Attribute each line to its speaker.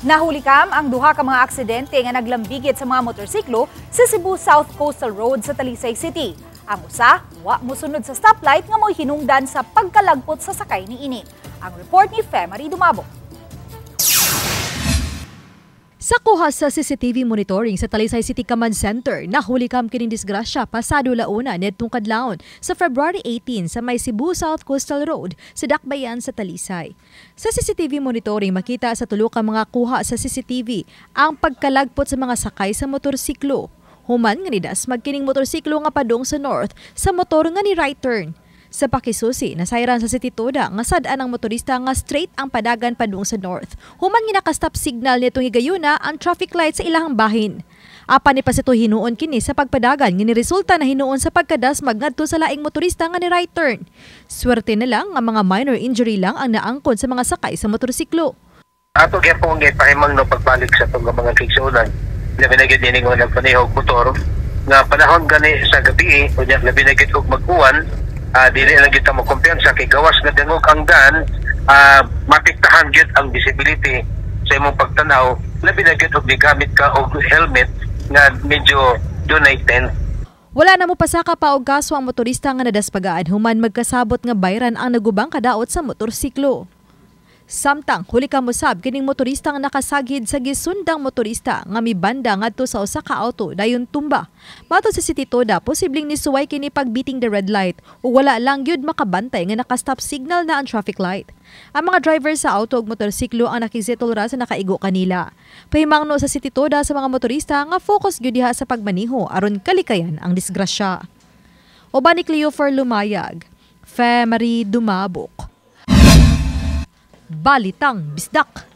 Speaker 1: Nahulikam ang duha ka mga aksidente nga naglambigit sa mga motorsiklo sa Cebu South Coastal Road sa Talisay City. Ang usa, wa mosunod sa stoplight nga mo'y hinungdan sa pagkalagpot sa sakay niini. Ang report ni Femary Dumabo.
Speaker 2: Sa kuha sa CCTV monitoring sa Talisay City Command Center, nahulikam kining disgrasya pasado launa nidtong kadlawon sa February 18 sa may Cebu South Coastal Road sa Dakbayan sa Talisay. Sa CCTV monitoring, makita sa tulo ka mga kuha sa CCTV ang pagkalagpot sa mga sakay sa motorsiklo. Human nga nidasmag kining motorsiklo nga padung sa north sa motor nga ni right turn. Sa pakisusi, nasayran sa City Toda nga sad-an ang motorista nga straight ang padagan padung sa north. Human nga naka-stop signal nitong higayuna ang traffic light sa ilahang bahin. Apan nipasito hinuon kini sa pagpadagan nga niresulta na hinuon sa pagkadasmag ngadto sa laing motorista nga ni right turn. Swerte na lang nga mga minor injury lang ang naangkon sa mga sakay sa motorsiklo.
Speaker 3: Ato gyapon gipahimang no pagbalik sa itong mga kaigsuonan. Labi na gyud ini nga nagmaneho og motor nga panahon gani sa gabi, unya labi na gyud og mag-uwan, dili lang gyud ta mo kumpiyansa kay gawas nga dangog ang daan, mapiktahan gyud ang visibility sa imong pagtanaw, labi na gyud og gigamit ka og helmet nga medyo dunay tent.
Speaker 2: Wala na mo pasaka pa og kaso ang motorista nga nadaspagaan human magkasabot nga bayran ang nagubang kadaot sa motorsiklo. Samtang huli ka mosab kining motorista nga nakasagid sa gisundang motorista nga mibanda ngadto sa usa ka auto dayon tumba. Matod sa City Toda, posibleng nisuway kini pag beating the red light ug wala lang gyud makabantay nga naka-stop signal na ang traffic light. Ang mga driver sa auto ug motorsiklo ang nakisettle ra sa nakaigo kanila. Pahimangno sa City Toda sa mga motorista nga focus gyud diha sa pagmaniho aron kalikayan ang disgrasya. Uban ni Cleofer Lumayag, Fe Marie Dumabok. Balitang Bisdak.